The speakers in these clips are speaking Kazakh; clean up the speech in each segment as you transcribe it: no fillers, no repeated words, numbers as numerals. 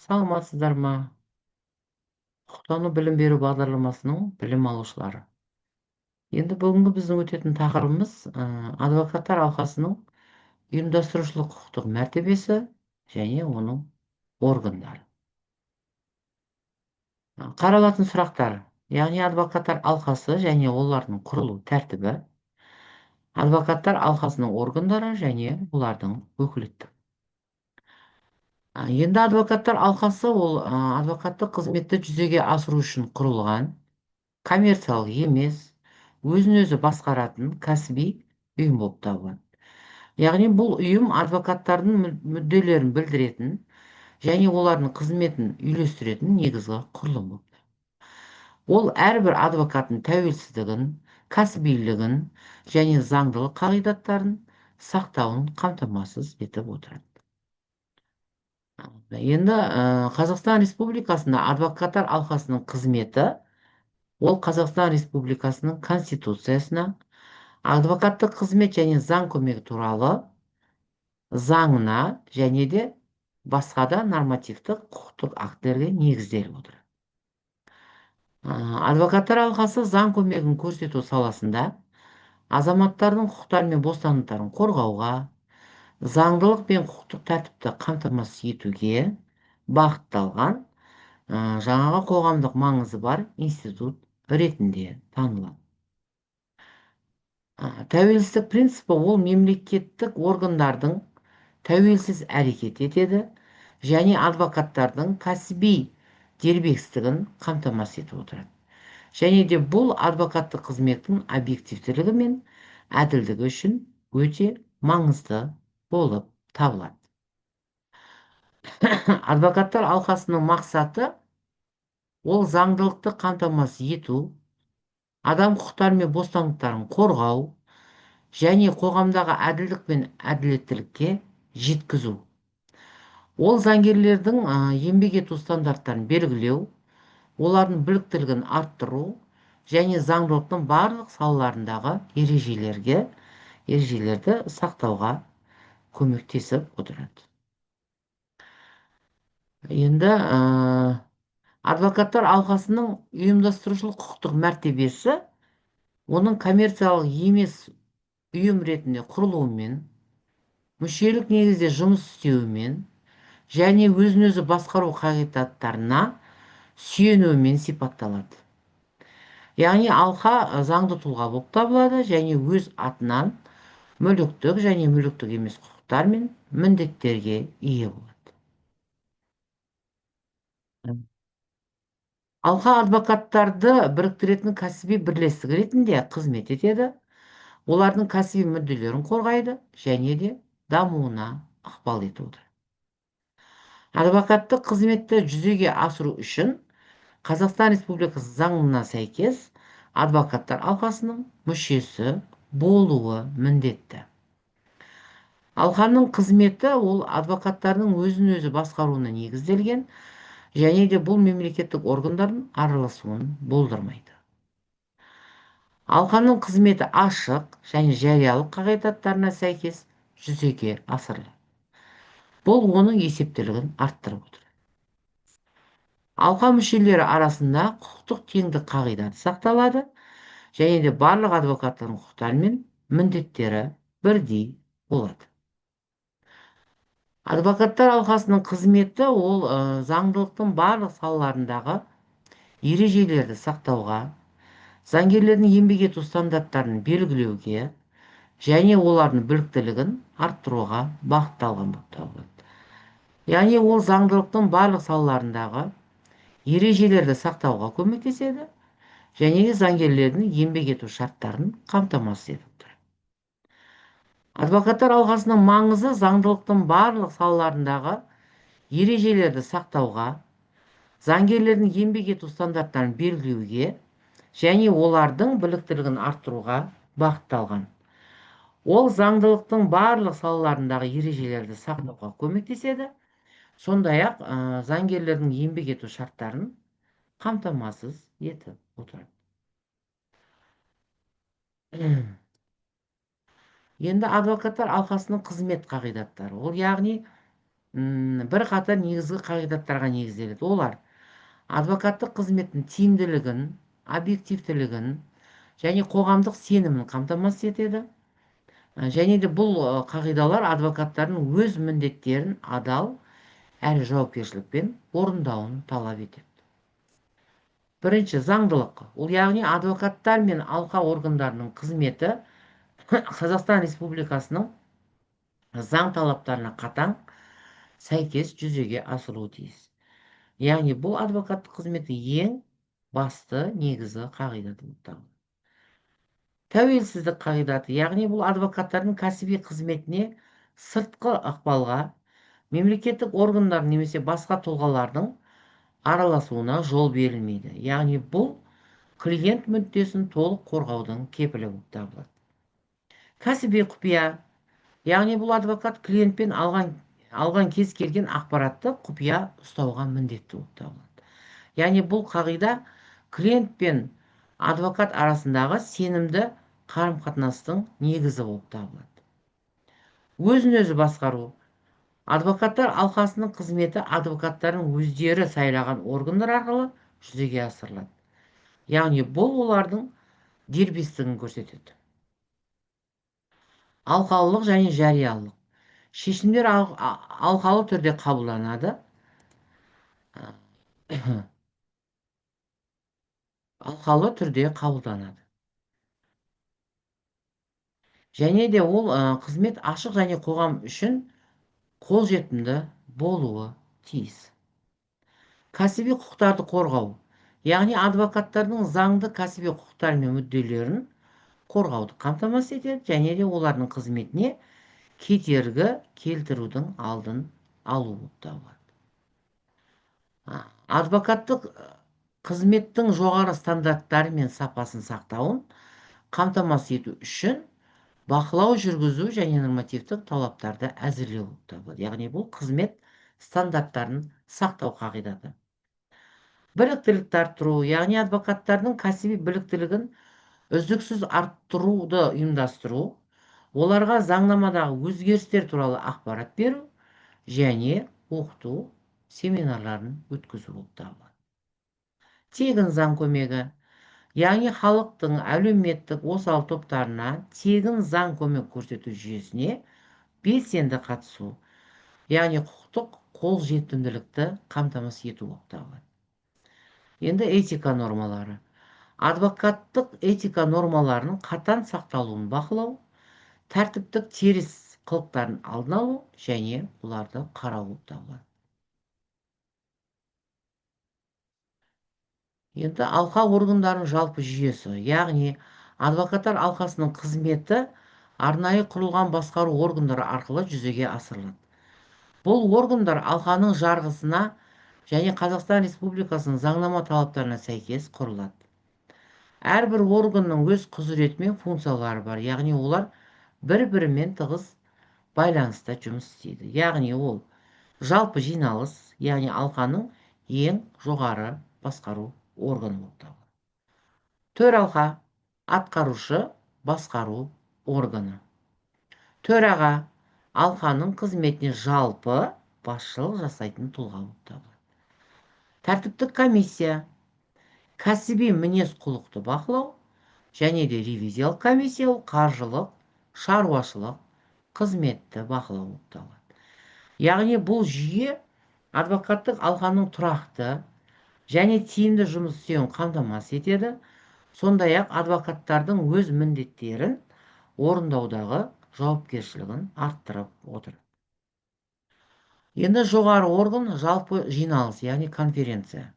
Саламатсыздар ма, құқықтану білім беру бағдарламасының білім алушылары! Енді бүгінгі біздің өтетін тақырыбымыз адвокаттар алқасының ұйымдастырушылық құқықтық мәртебесі және оның органдары. Қаралатын сұрақтар, яғни адвокаттар алқасы және олардың құрылу тәртібі, адвокаттар алқасының органдары және олардың өкілеттігі. Енді адвокаттар алқасы ол адвокаттық қызметті жүзеге асыру үшін құрылған коммерциялық емес, өзін өзі басқаратын кәсіби ұйым болып табылады. Яғни бұл ұйым адвокаттардың мүдделерін білдіретін және олардың қызметін үйлестіретін негізгі құрылым болып. Ол әрбір адвокаттың тәуелсіздігін, кәсібилігін және заңдылық қағидаттарын сақтауын қамтамасыз етіп отырады. Енді Қазақстан Республикасында адвокаттар алқасының қызметі ол Қазақстан Республикасының Конституциясына, адвокаттық қызмет және заң көмегі туралы заңына және де басқа да нормативтік құқықтық актілерге негізделіп отыр. Адвокаттар алқасы заң көмегін көрсету саласында азаматтардың құқықтары мен бостандықтарын қорғауға, заңдылық пен құқықтық тәртіпті қамтамасыз етуге бағытталған жаңағы қоғамдық маңызы бар институт ретінде танылады. Тәуелсіздік принципі ол мемлекеттік органдардың тәуелсіз әрекет етеді және адвокаттардың кәсіби дербестігін қамтамасыз етіп отырады. Және де бұл адвокаттық қызметтің объективтілігі мен әділдігі үшін өте маңызды болып табылады. Адвокаттар алқасының мақсаты ол заңдылықты қамтамасыз ету, адам құқықтары мен бостандықтарын қорғау және қоғамдағы әділдік пен әділеттілікке жеткізу. Ол заңгерлердің еңбек ету стандарттарын белгілеу, олардың біліктілігін арттыру және заңдылықтың барлық салаларындағы ережелерді сақтауға көмектесіп отырады. Енді адвокаттар алқасының ұйымдастырушылық құқықтық мәртебесі оның коммерциялық емес ұйым ретінде құрылуымен, мүшелік негізде жұмыс істеуімен және өзін өзі басқару қағидаттарына сүйенуімен сипатталады. Яғни алқа заңды тұлға болып табылады және өз атынан мүліктік және мүліктік емес құқықтар мен міндеттерге ие болады. Алқа адвокаттарды біріктіретін кәсіби бірлестік ретінде қызмет етеді, олардың кәсіби мүдделерін қорғайды және де дамуына ықпал етіп отыр. Адвокаттық қызметті жүзеге асыру үшін Қазақстан Республикасы заңына сәйкес адвокаттар алқасының мүшесі болуы міндетті. Алқаның қызметі ол адвокаттардың өзін өзі басқаруына негізделген және де бұл мемлекеттік органдардың араласуын болдырмайды. Алқаның қызметі ашық және жариялық қағидаттарына сәйкес жүзеге асырылады. Бұл оның есептілігін арттырып отыр. Алқа мүшелері арасында құқықтық теңдік қағидаты сақталады және де барлық адвокаттардың құқықтары мен міндеттері бірдей болады. Адвокаттар алқасының қызметі ол заңдылықтың барлық салаларындағы ережелерді сақтауға, заңгерлердің еңбек ету стандарттарын белгілеуге және олардың біліктілігін арттыруға бағытталған болып табылады. Яғни ол заңдылықтың барлық салаларындағы ережелерді сақтауға көмектеседі және де заңгерлердің еңбек ету шарттарын қамтамасыз етіп отырады. Адвокаттар алқасының маңызы заңдылықтың барлық салаларындағы ережелерді сақтауға, заңгерлердің еңбек ету стандарттарын белгілеуге және олардың біліктілігін арттыруға бағытталған. Ол заңдылықтың барлық салаларындағы ережелерді сақтауға көмектеседі, сондай-ақ заңгерлердің еңбек ету шарттарын қамтамасыз етіп отырады. Енді адвокаттар алқасының қызмет қағидаттары. Ол яғни Бірқатар негізгі қағидаттарға негізделеді. Олар адвокаттық қызметтің тиімділігін, объективтілігін және қоғамдық сенімін қамтамасыз етеді. Және де бұл қағидалар адвокаттардың өз міндеттерін адал әрі жауапкершілікпен орындауын талап етеді. Бірінші, заңдылық. Ол, яғни адвокаттар мен алқа органдарының қызметі Қазақстан Республикасының заң талаптарына қатаң сәйкес жүзеге асырылуы тиіс. Яғни бұл адвокаттық қызметтің ең басты негізгі қағидаты болып табылады. Тәуелсіздік қағидаты, яғни бұл адвокаттардың кәсіби қызметіне сыртқы ықпалға, мемлекеттік органдар немесе басқа тұлғалардың араласуына жол берілмейді. Яғни бұл клиент мүддесін толық қорғаудың кепілі болып табылады. Кәсіби құпия, яғни бұл адвокат клиентпен алған кез келген ақпаратты құпия ұстауға міндетті болып табылады. Яғни бұл қағида клиент пен адвокат арасындағы сенімді қарым-қатынастың негізі болып табылады. Өзін өзі басқару. Адвокаттар алқасының қызметі адвокаттардың өздері сайлаған органдар арқылы жүзеге асырылады. Яғни бұл олардың дербестігін көрсетеді. Алқалылық және жариялылық. Шешімдер алқалы түрде қабылданады. Алқалы түрде қабылданады. Және де ол қызмет ашық және қоғам үшін қолжетімді болуы тиіс. Кәсіби құқықтарды қорғау, яғни адвокаттардың заңды кәсіби құқықтары мен мүдделерін қорғауды қамтамасыз етеді және де олардың қызметіне кедергі келтірудің алдын алу болып табылады. Адвокаттық қызметтің жоғары стандарттары мен сапасын сақтауын қамтамасыз ету үшін бақылау жүргізу және нормативтік талаптарды әзірлеу болып табылады. Яғни бұл қызмет стандарттарын сақтау қағидаты. Біліктілікті арттыру, яғни адвокаттардың кәсіби біліктілігін үздіксіз арттыруды ұйымдастыру, оларға заңнамадағы өзгерістер туралы ақпарат беру және оқыту семинарларын өткізу болып табылады. Тегін заң көмегі, яғни халықтың әлеуметтік осал топтарына тегін заң көмек көрсету жүйесіне белсенді қатысу, яғни құқықтық қолжетімділікті қамтамасыз ету болып табылады. Енді этика нормалары. Адвокаттық этика нормаларының қатаң сақталуын бақылау, тәртіптік теріс қылықтарын алдын алу және оларды қарау болып табылады. Енді алқа органдарының жалпы жүйесі, яғни адвокаттар алқасының қызметі арнайы құрылған басқару органдары арқылы жүзеге асырылады. Бұл органдар алқаның жарғысына және Қазақстан Республикасының заңнама талаптарына сәйкес құрылады. Әрбір органның өз құзыреті мен функциялары бар, яғни олар бір-бірімен тығыз байланыста жұмыс істейді. Яғни ол жалпы жиналыс, яғни алқаның ең жоғары басқару органы болып табылады. Төралқа атқарушы басқару органы. Төраға алқаның қызметіне жалпы басшылық жасайтын тұлға болып табылады. Тәртіптік комиссия кәсіби мінез-құлықты бақылау және де ревизиялық комиссия ол қаржылық, шаруашылық қызметті бақылау болып табылады. Яғни бұл жүйе адвокаттық алқаның тұрақты және тиімді жұмыс істеуін қамтамасыз етеді. Сондай-ақ адвокаттардың өз міндеттерін орындаудағы жауапкершілігін арттырып отыр. Енді жоғары орган жалпы жиналыс, яғни конференция.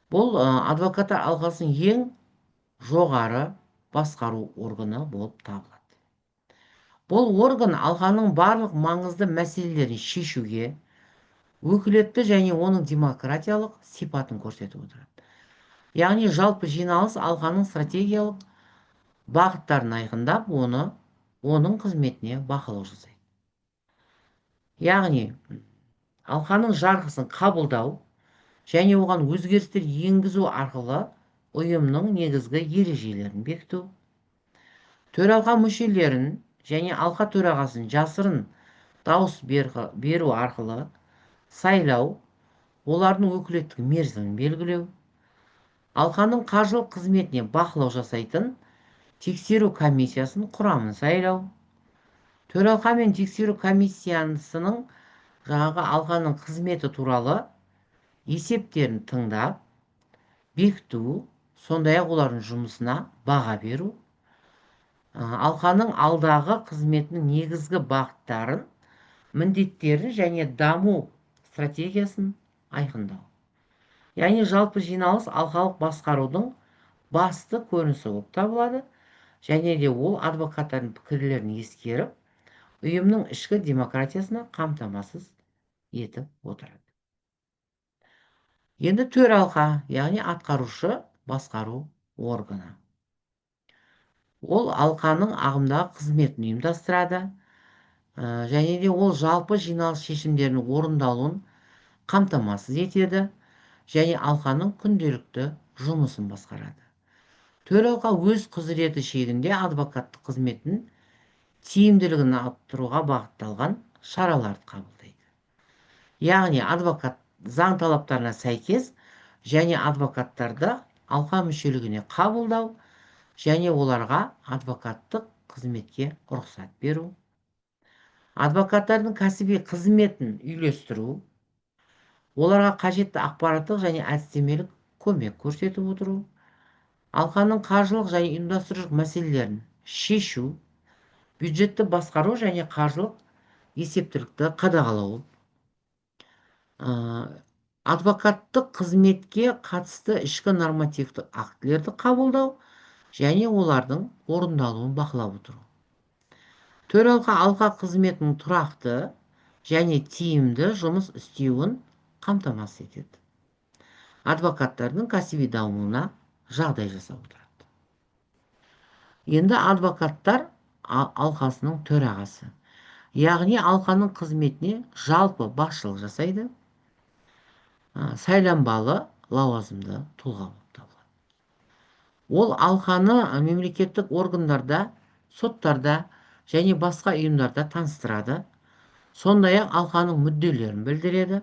Бұл адвокаттар алқасының ең жоғары басқару органы болып табылады. Бұл орган алқаның барлық маңызды мәселелерін шешуге өкілетті және оның демократиялық сипатын көрсетіп отырады. Яғни жалпы жиналыс алқаның стратегиялық бағыттарын айқындап, оның қызметіне бақылау жасайды. Яғни алқаның жарғысын қабылдау және оған өзгерістер енгізу арқылы ұйымның негізгі ережелерін бекіту, төралқа мүшелерін және алқа төрағасын жасырын Дауыс беру арқылы сайлау, олардың өкілеттік мерзімін белгілеу, алқаның қаржылық қызметіне бақылау жасайтын тексеру комиссиясының құрамын сайлау, төралқа мен тексеру комиссиясының жаңағы алқаның қызметі туралы есептерін тыңдап, бекіту, сондай-ақ олардың жұмысына баға беру, алқаның алдағы қызметінің негізгі бағыттарын, міндеттерін және даму стратегиясын айқындау. Яғни жалпы жиналыс алқалық басқарудың басты көрінісі болып табылады, және де ол адвокаттардың пікірлерін ескеріп, ұйымның ішкі демократиясына қамтамасыз етіп отырады. Енді төралқа, яғни атқарушы басқару органы. Ол алқаның ағымдағы қызметін ұйымдастырады, және де ол жалпы жиналыс шешімдерінің орындалуын қамтамасыз етеді және алқаның күнделікті жұмысын басқарады. Төралқа өз құзыреті шегінде адвокаттық қызметін тиімділігін арттыруға бағытталған шараларды қабылдайды. Яғни адвокат заң талаптарына сәйкес және адвокаттарды алқа мүшелігіне қабылдау және оларға адвокаттық қызметке рұқсат беру, адвокаттардың кәсіби қызметін үйлестіру, оларға қажетті ақпараттық және әдістемелік көмек көрсетіп отыру, алқаның қаржылық және ұйымдастырушылық мәселелерін шешу, бюджетті басқару және қаржылық есептілікті қадағалау, адвокаттық қызметке қатысты ішкі нормативтік актілерді қабылдау және олардың орындалуын бақылап отыру. Төралқа алқа қызметінің тұрақты және тиімді жұмыс істеуін қамтамасыз етеді. Адвокаттардың кәсіби дамуына жағдай жасап отырады. Енді адвокаттар алқасының төрағасы, яғни алқаның қызметіне жалпы басшылық жасайды, сайланбалы лауазымды тұлға болып табылады. Ол алқаны мемлекеттік органдарда, соттарда және басқа ұйымдарда таныстырады, сондай-ақ алқаның мүдделерін білдіреді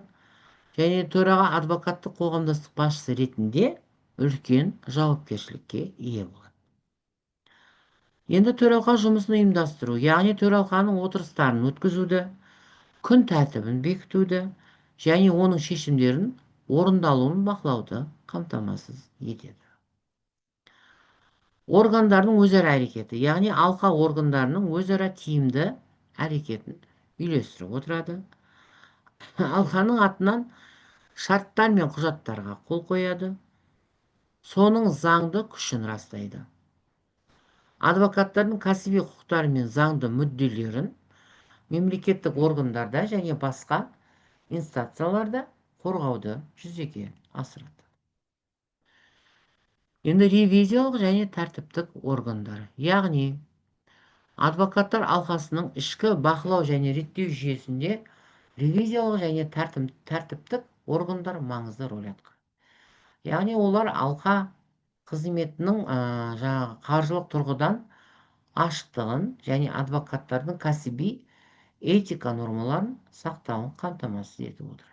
және төраға адвокаттық қоғамдастық басшысы ретінде үлкен жауапкершілікке ие болады. Енді төралқа жұмысын ұйымдастыру, яғни төралқаның отырыстарын өткізуді, күн тәртібін бекітуді және оның шешімдерін орындалуын бақылауды қамтамасыз етеді. Органдардың өзара әрекеті, яғни алқа органдарының өзара тиімді әрекетін үйлестіріп отырады. Алқаның атынан шарттар мен құжаттарға қол қояды, соның заңды күшін растайды. Адвокаттардың кәсіби құқықтары мен заңды мүдделерін мемлекеттік органдарда және басқа инстанцияларда қорғауды жүзеге асырады. Енді ревизиялық және тәртіптік органдар, яғни адвокаттар алқасының ішкі бақылау және реттеу жүйесінде ревизиялық және тәртіптік органдар маңызды рөл атқарады. Яғни олар алқа қызметінің жаңағы қаржылық тұрғыдан ашықтығын және адвокаттардың кәсіби этика нормаларын сақтауын қамтамасыз етіп отыр.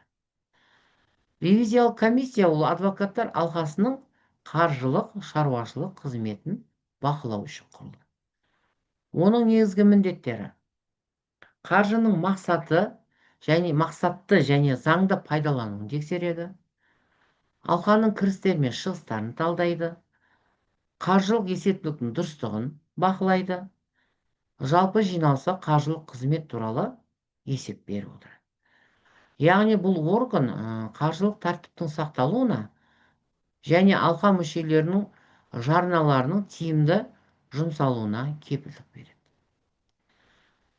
Ревизиялық комиссия ол адвокаттар алқасының қаржылық шаруашылық қызметін бақылау үшін құрылды. Оның негізгі міндеттері: қаржының мақсаты және мақсатты және заңды пайдалануын тексереді, алқаның кірістері мен шығыстарын талдайды, қаржылық есептіліктің дұрыстығын бақылайды, жалпы жиналса қаржылық қызмет туралы есеп беріп отырады. Яғни бұл орган қаржылық тәртіптің сақталуына және алқа мүшелерінің жарналарының тиімді жұмсалуына кепілдік береді.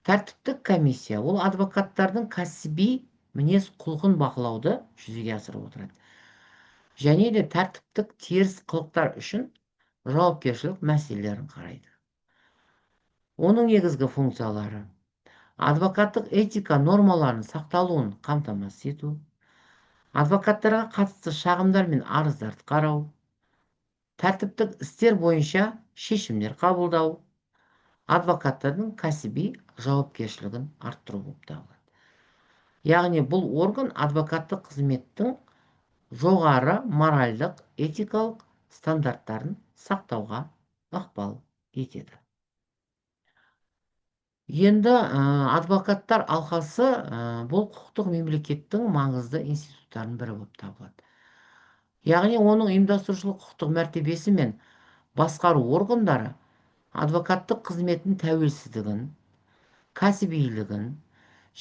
Тәртіптік комиссия ол адвокаттардың кәсіби мінез құлқын бақылауды жүзеге асырып отырады. Және де тәртіптік теріс қылықтар үшін жауапкершілік мәселелерін қарайды. Оның негізгі функциялары: адвокаттық этика нормаларының сақталуын қамтамасыз ету, адвокаттарға қатысты шағымдар мен арыздарды қарау, тәртіптік істер бойынша шешімдер қабылдау, адвокаттардың кәсіби жауапкершілігін арттыру болып табылады. Яғни бұл орган адвокаттық қызметтің жоғары моральдық, этикалық стандарттарын сақтауға ықпал етеді. Енді адвокаттар алқасы бұл құқықтық мемлекеттің маңызды институттарының бірі болып табылады. Яғни оның ұйымдастырушылық құқықтық мәртебесі мен басқару органдары адвокаттық қызметтің тәуелсіздігін, кәсібилігін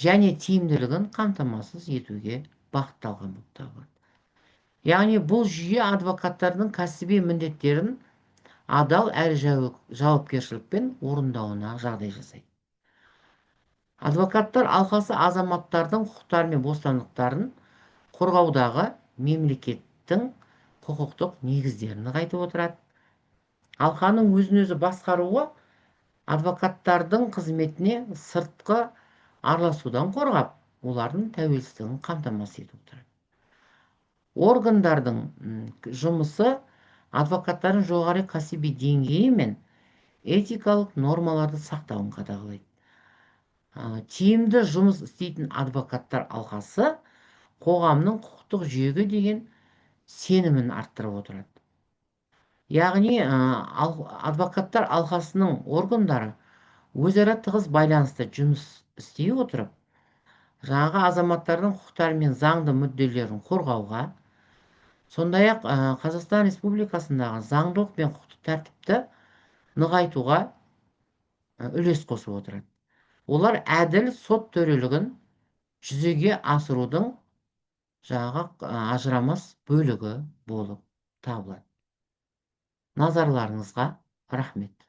және тиімділігін қамтамасыз етуге бағытталған болып табылады. Яғни бұл жүйе адвокаттардың кәсіби міндеттерін адал әрі жауапкершілікпен орындауына жағдай жасайды. Адвокаттар алқасы азаматтардың құқықтары мен бостандықтарын қорғаудағы мемлекеттің құқықтық негіздерін нығайтып отырады. Алқаның өзін өзі басқаруы адвокаттардың қызметіне сыртқы араласудан қорғап, олардың тәуелсіздігін қамтамасыз етіп отырады. Органдардың жұмысы адвокаттардың жоғары кәсіби деңгейі мен этикалық нормаларды сақтауын қадағалайды. Тиімді жұмыс істейтін адвокаттар алқасы қоғамның құқықтық жүйеге деген сенімін арттырып отырады. Яғни адвокаттар алқасының органдары өзара тығыз байланыста жұмыс істей отырып, жаңағы азаматтардың құқықтары мен заңды мүдделерін қорғауға, сондай-ақ Қазақстан Республикасындағы заңдылық пен құқықтық тәртіпті нығайтуға үлес қосып отырады. Олар әділ сот төрелігін жүзеге асырудың жаңағы ажырамас бөлігі болып табылады. Назарларыңызға рахмет.